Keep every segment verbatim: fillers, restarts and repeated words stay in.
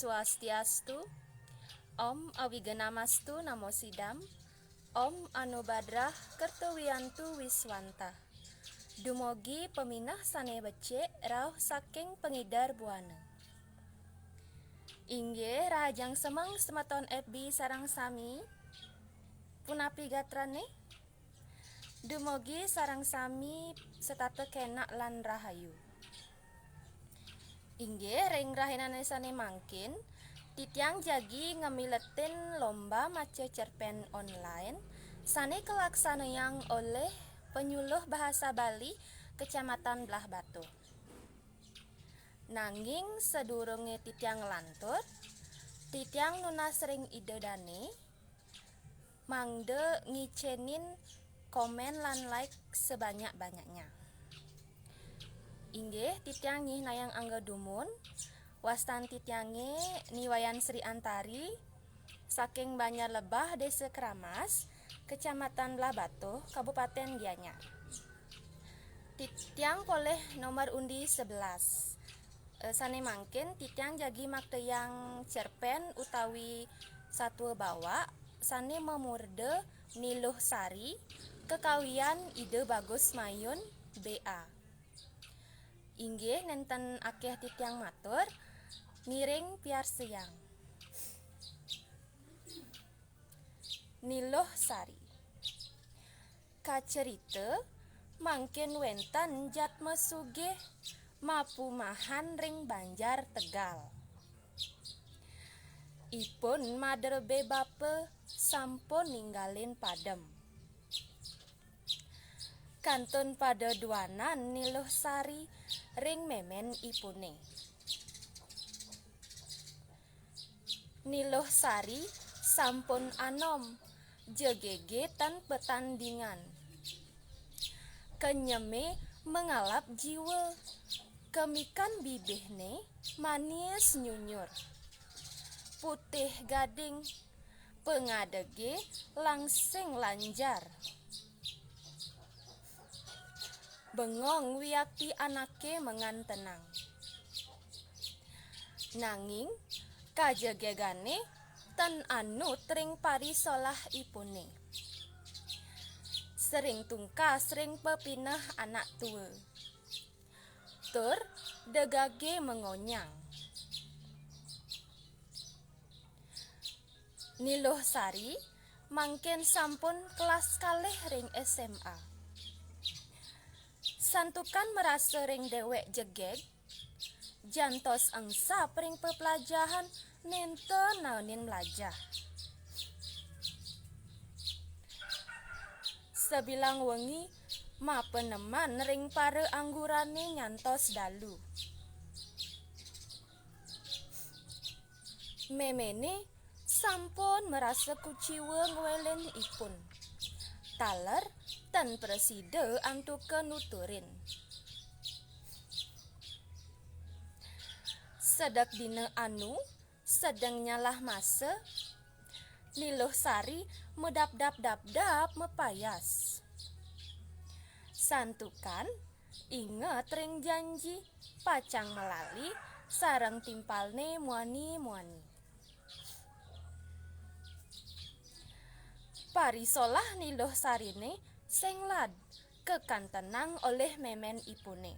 Swastiastu, Om Awighnamastu Namo Sidam, Om Anubadrah Kertuwiantu Wiswanta. Dumugi paminah sané becik rauh saking pangidar buana. Inggih, rahajeng semeng semeton F B sareng sami. Punapi gatrané? Dumugi sareng sami setata kénak lan rahayu. Inggih, ring rahinané sané mangkin, titiang jagi ngamiletin lomba maca cerpén online sané kalaksanayang olih Penyuluh Bahasa Bali Kecamatan Blahbatuh. Nanging sadurungé titiang nglantur, titiang nunas ring Ida Dané, mangda ngicénin komén lan like sebanyak-banyaknya. Inggih, titiang nyihnayang angga dumun, wastan titiangé Ni Wayan Sri Antari, saking Banjar Lebah, Désa Keramas, Kecamatan Blahbatuh, Kabupatén Gianyar. Titiang polih nomor undi sebelas. Eh, sané mangkin titiang jagi maktayang cerpén utawi satua bawak sané mamurda Ni Luh Sari, kekawian Ida Bagus Mayun, B A. Inggih, nénten akéh titiang matur, ngiring piarsayang. Ni Luh Sari. Kacerita, mangkin wénten jadma sugih mapumahan ring Banjar Tegal. Ipun madrebé bapa sampun ninggalin padem. Kantun pada duanan Ni Luh Sari ring mémén ipuné. Ni Luh Sari sampun anom, jegegé tan patandingan. Kenyemé mangalap jiwa, kemikan bibihné manis nyunyur. Putih gading, pangadegé langsing lanjar. Bengong wiakti anaké mangantenang. Nanging, kajegegané tan anut ring parisolah ipuné. Sering tungkas ring pepineh anak tua. Tur degagé mangonyang. Ni Luh Sari mangkin sampun kelas kalih ring S M A. Santukan marasa ring déwék jegég, jantos engsap ring peplajahan nénten naenin mlajah. Sabilang wengi mapaneman ring para anggurané nyantos dalu. Méméné sampun marasa kuciwa ngwélin ipun. Taler tan prasida antuka nuturin. Sedek dina anu, sedeng nyalah masa, Ni Luh Sari madabdab-dabdab mapayas. Santukan inget ring janji, pacang malali sareng timpalné muani-muani. Parisolah Ni Luh Sariné sing lad kakantenang olih mémén ipuné.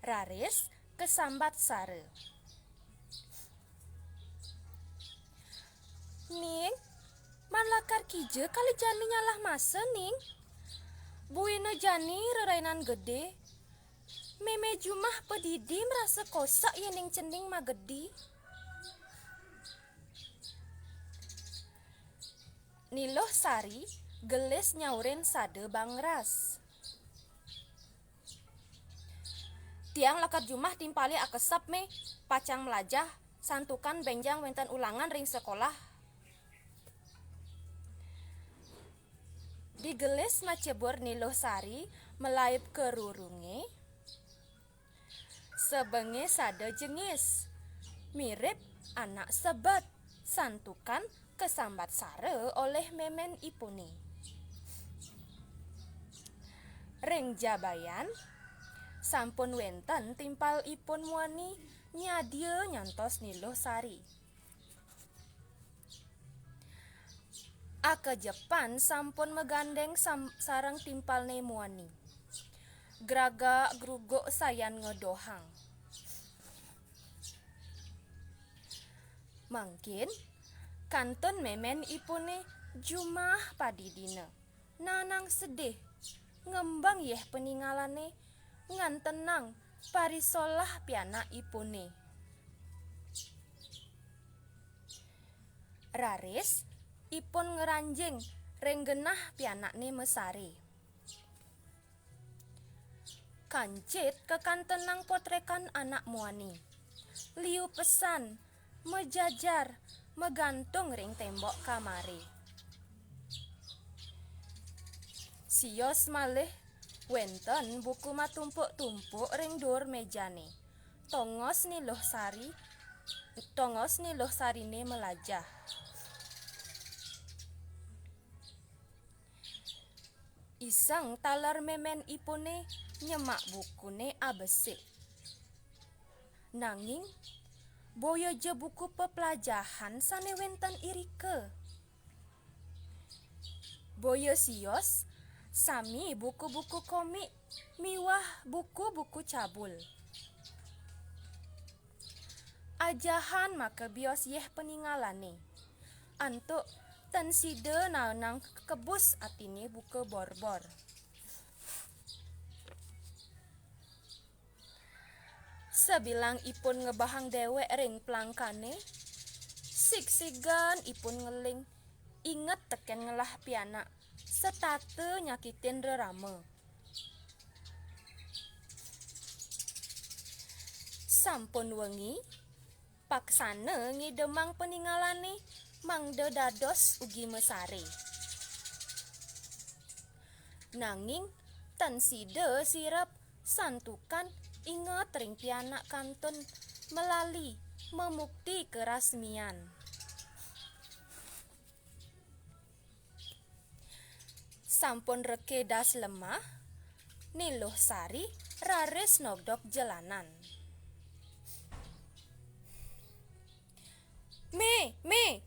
Raris kasambat sara. "Ning, man lakar kija kalih jani nyalah masa, Ning? Buina jani rerainan gedé. Mémé jumah padidi marasa kosak yéning cening magedi." Ni Luh Sari gelis nyaurin sada bangras. "Tiang lakar jumah timpalé akesep, Mé, pacang mlajah, santukan bénjang wénten ulangan ring sekolah." Digelis macebur Ni Luh Sari malaib ka rurungé. Sebengé sada jengis, mirip anak sebet, santukan kasambat sara olih mémén ipuné. Ring jabayan, sampun wénten timpal ipun muani nyadia nyantos Ni Luh Sari. Akejepan sampun magandeng sam-, sareng timpalne muani. Gragak gruguk sayan ngedohang. Mangkin, kantun memenipune jumah padidina. Nanang sedih, ngembang yeh paningalane, ngantenang parisolah pianakipune. Raris, ipun ngranjing ring genah pianakne masare. Kancit kakantenang potrekan anak muani. Liu pesan, majajar, magantung ring tembok kamare. Sios malih wenten buku matumpuk-tumpuk ring duur mejane. Tongos Ni Luh Sari, tongos Ni Luh Sarine malajah. Iseng taler memenipune nyemak bukune abesik. Nanging, boya ja buku peplajahan sane wenten irika. Boya sios, sami buku-buku komik miwah buku-buku cabul. Ajahan maka bios yeh paningalane. Antuk tan sida naenang kebus atine buka borbor. Sabilang ipun ngebahang dewek ring plangkane, sigsigan ipun ngeling, inget teken ngelah pianak, setata nyakitin rerama. Sampun wengi, paksana ngidemang paningalane mangda dados ugi masare. Nanging tan sida sirep santukan inget ring pianak kantun malali mamukti karasmian. Sampun reke das lemah, Ni Luh Sari raris nogdog jelanan. "Me, me,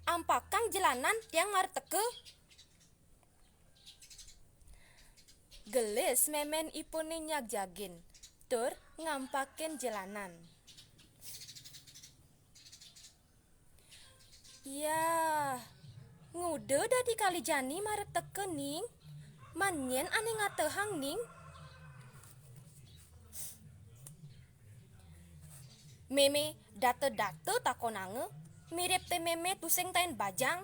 ampakang jelanan tiang mara teka." Gelis memenipune nyagjagin, tur ngampakin jelanan. "Yah, nguda dadi kali jani mara teka, Ning? Man nyen ane ngatehang, Ning?" "Meme data-data takonanga, mirib te meme tusing tain bajang."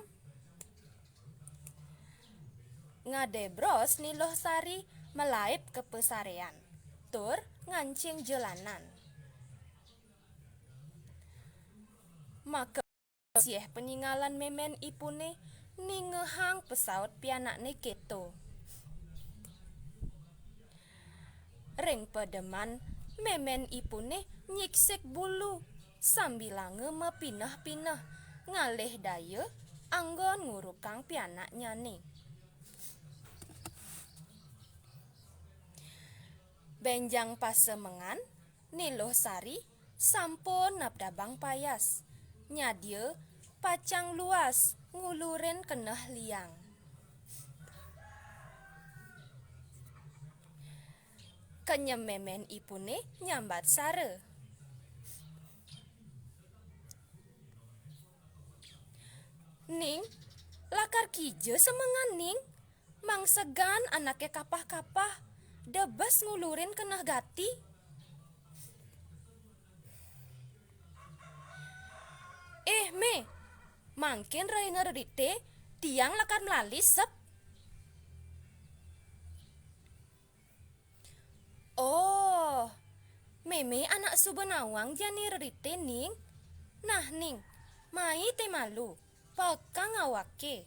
Ngadebros Ni Luh Sari malaib ka pasarean, tur ngancing jelanan. Maka yeh paningalan memenipune ningehang pasaut pianakne keto. Ring pademan memenipune nyiksik bulu, sambilanga mapineh-pineh, ngalih daya anggon ngurukang pianaknyane. Benjang pasemengan, Ni Luh Sari sampun nabdabang payas. Nyadia pacang luas ngulurin keneh liang. Kenyem memenipune nyambat sara. "Ning, lakar kija semengan, Ning? Mangsegan anake kapah-kapah, debes ngulurin keneh gati." "Eh, Me, mangkin rahina rerite, tiang lakar malali sep." "Oh, Meme anak suba nawang jani rerite, Ning. Nah, Ning, mai te malu, paekang awake.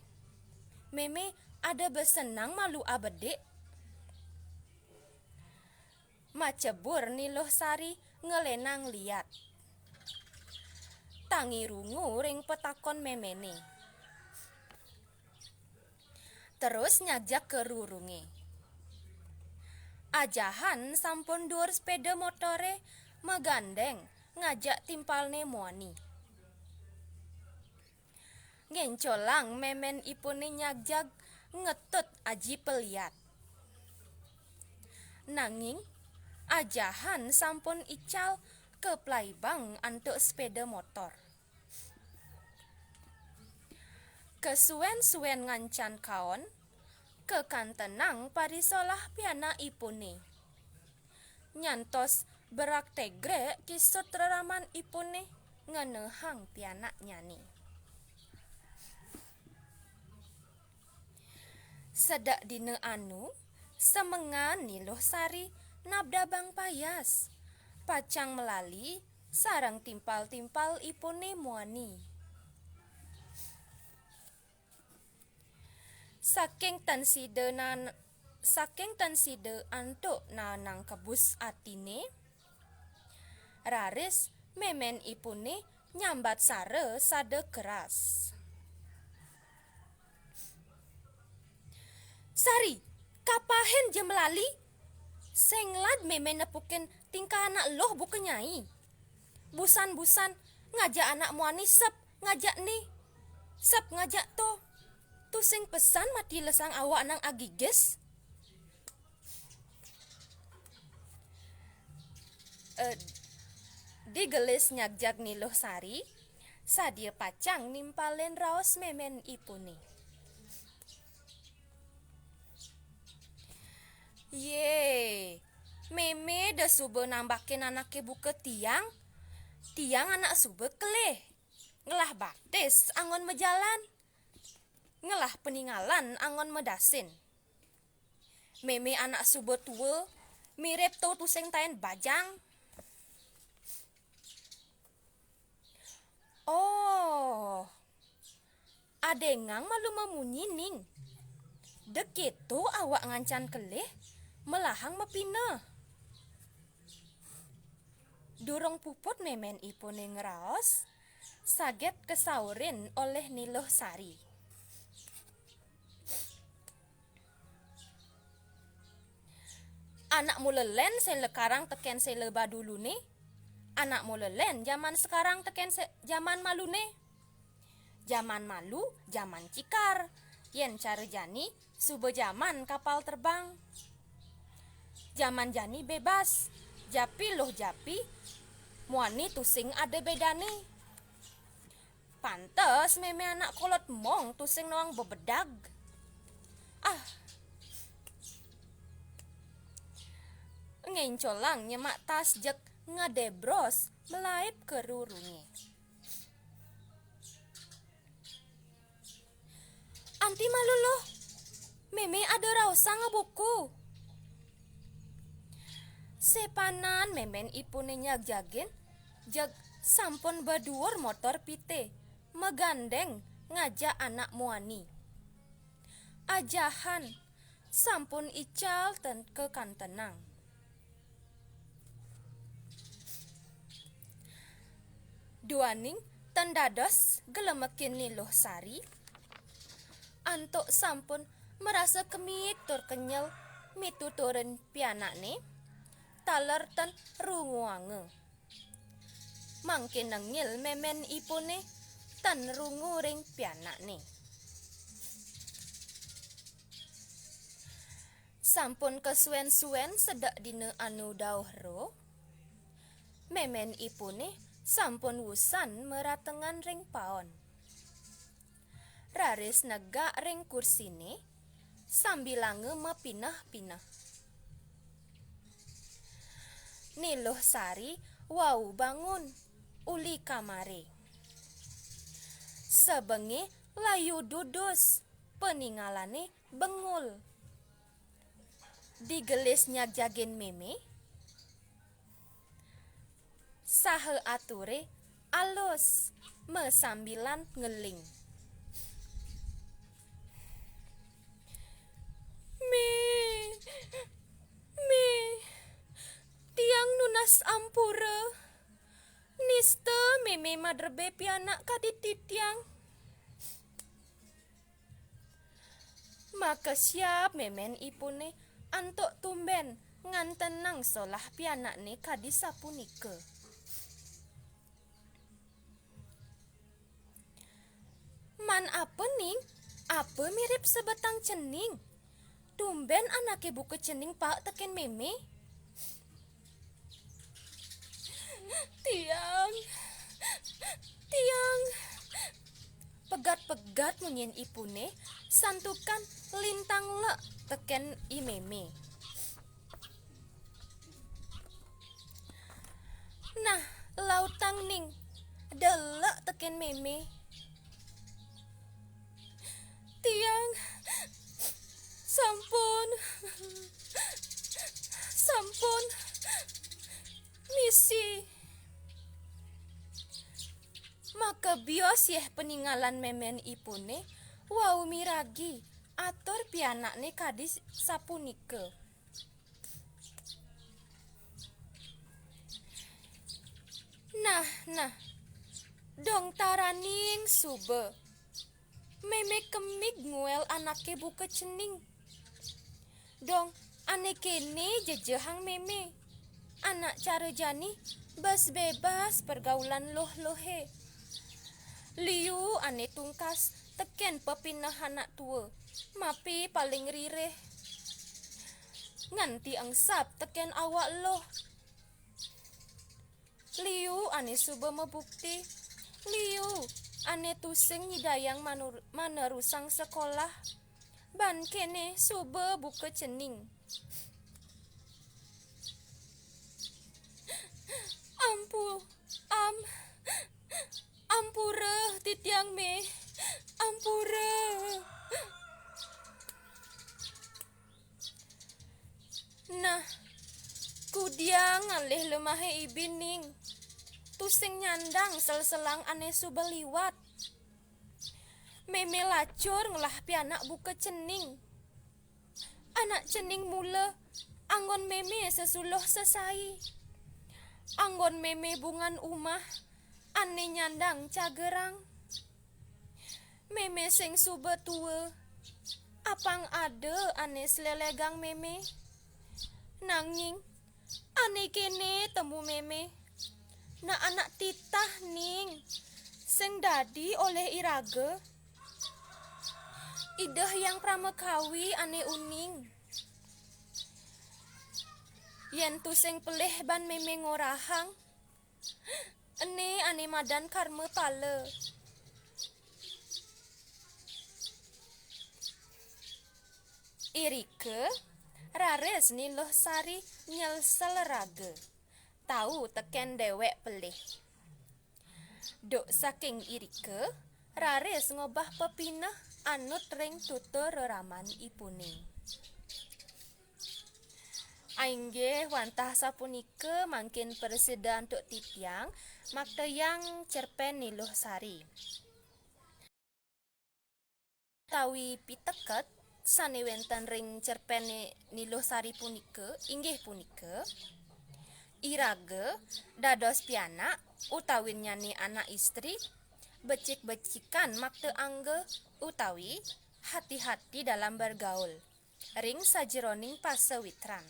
Meme ada besenang malu abedik." Macebur Ni Luh Sari ngelenang liat. Tangi rungu ring patakon memene. Terus nyajak ka rurunge. Ajahan sampun duur sepeda motore magandeng ngajak timpalné muani. Ngéncolang mémén ipuné nyagjag ngetut aji peliat. Nanging ajahan sampun ical kaplaibang antuk sepéda motor. Kasuén-suén ngancan kaon, kakantenang parisolah pianak ipuné. Nyantos berak tegrék kisut reraman ipuné ngenehang pianaknyané. Sedek dina anu, semengan Ni Luh Sari nabdabang payas, pacang malali sareng timpal-timpal ipuné muani. Saking tan sida nan-, saking tan sida antuk naenang kebus atiné, raris mémén ipuné nyambat sara sada keras. "Sari, kapahin ja malali? Sing lad mémé nepukin tingkah anak luh buka nyai. Busan-busan ngajak anak muani sep ngajak né, sep ngajak to. Tusing pesan mati lesang awak nang agigis." Eh, digelis nyagjag Ni Luh Sari, sadia pacang nimpalin raos mémén ipuné. "Yé, mémé da suba nambakin anaké buka tiang, tiang anak suba kelih. Ngelah batis anggon majalan. Ngelah paningalan anggon madasin. Mémé anak suba tua, mirip to tusing taén bajang." "Oh, adengang malu mamunyi, Ning. Da kéto awak ngancan kelih, melahang mapineh." Durung puput mémén ipuné ngraos, saget kasaurin olih Ni Luh Sari. "Anak mula lén sing lekarang tekén sing leba duluné, anak mula lén jaman sekarang tekén se-, jaman maluné. Jaman malu, jaman cikar. Yén cara jani, suba jaman kapal terbang. Jaman jani bébas, japi luh japi, muani tusing ada bédané. Pantes mémé anak kolot mong tusing nawang bebedag. Ah." Ngéncolang nyemak tas jeg ngadébros malaib ka rurungé. "Anti malu luh, mémé ada raosang ngabuku." Sepanan mémén ipuné nyagjagin, jeg sampun baduur motor pité, magandéng ngajak anak muani. Ajahan, sampun ical ten kakantenang. Duaning tan dados glemekin Ni Luh Sari, antuk sampun marasa kemit tur kenyel mituturin pianakné, taler tan runguanga. Mangkin nengil mémén ipuné tan rungu ring pianakné. Sampun kasuén-suén sedek dina anu dauh ro, mémén ipuné sampun wusan maratengan ring paon. Raris negak ring kursiné, sambilanga mapineh-pineh. Ni Luh Sari wau bangun uli kamaré. Sebengé layu dudus, paningalané bengul. Digelis nyagjagin mémé, saha aturé alus masambilan ngeling. "Mé, Mé, tiang nunas ampura. Nista mémé madrebé pianak kadi titiang." Makesiab mémén ipuné antuk tumbén ngantenang solah pianakné kadi sapunika. An apa, Ning? Apa mirip sebetang cening? Tumben anake buka cening paek teken Meme. Tiang, tiang. Pegat-pegat munyin ipune, santukan lintang lek teken i Meme. Nah, lautang, Ning, delek teken Meme. Tiang, sampun, sampun, misi. Maka bios yeh peningalan memen ipune, wau miragi, atur pianakne kadi sapunika. Nah, nah. Dong taraning suba. Meme kemig nguel anake buka cening. Dong, ane kene jejehang Meme. Anak cara jani bas bebas pergaulan loh-lohe. Liu ane tungkas teken pepineh anak tua, mapi paling rireh. Nganti engsap teken awak loh. Liu ane suba mabukti, liu ane tusing nyidayang manur-, manerusang sekolah, ban kene suba buka cening. Ampu-, am-, ampura, titiang, Me, ampura. Nah, kudiang ngalih lemahe ibin, Ning. Tusing nyandang sel-selang ane suba liwat. Meme lacur ngelah pianak buka cening. Anak cening mula anggon Meme sesuluh sesai. Anggon Meme bungan umah ane nyandang cagerang. Meme sing suba tua, apang ada ane slelegang Meme. Nanging ane kene temu Meme. Nah, anak titah, Ning, sing dadi oleh iraga. Ida Hyang Pramakawi ane uning. Yen tusing pelih ban Meme ngorahang, ene ane madan karma pala. Irika raris Ni Luh Sari nyelsel raga. Tau teken dewek pelih. Duk saking irika, raris ngobah pepineh anut ring tutur reraman ipune. Ainggih wantah sapunika mangkin prasida antuk titiang maktayang cerpen Ni Luh Sari. Utawi piteket sane wenten ring cerpene Ni Luh Sari punika inggih punika, iraga dados pianak utawinyane anak istri, becik-becikan makta angga utawi hati-hati dalam bergaul ring sajeroning pasawitran.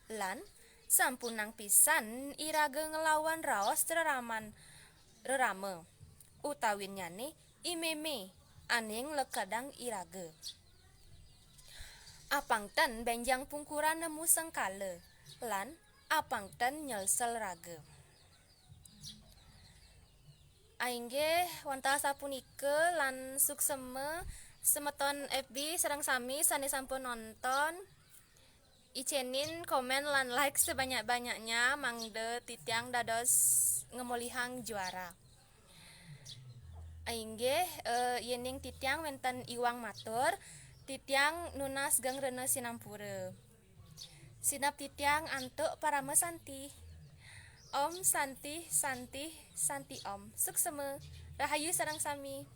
Lan sampunang pisan iraga nglawan raos reraman, rerama, utawinyane i Meme ane nglekedang iraga. Apang ten benjang pungkuran nemu sengkala, lan apang ten nyelsel raga. Ainggih, wantah sapunika lan suksema semeton F B sareng sami sane sampun nonton. Icenin komen lan like sebanyak-banyaknya, mangda titiang dados ngemolihang juara. Inggih, eh, yening titiang wenten iwang matur, titiang nunas geng rena sinampura. Sineb titiang antuk parama santi. Om Santi, Santi, Santi Om. Suksema, rahayu sareng sami.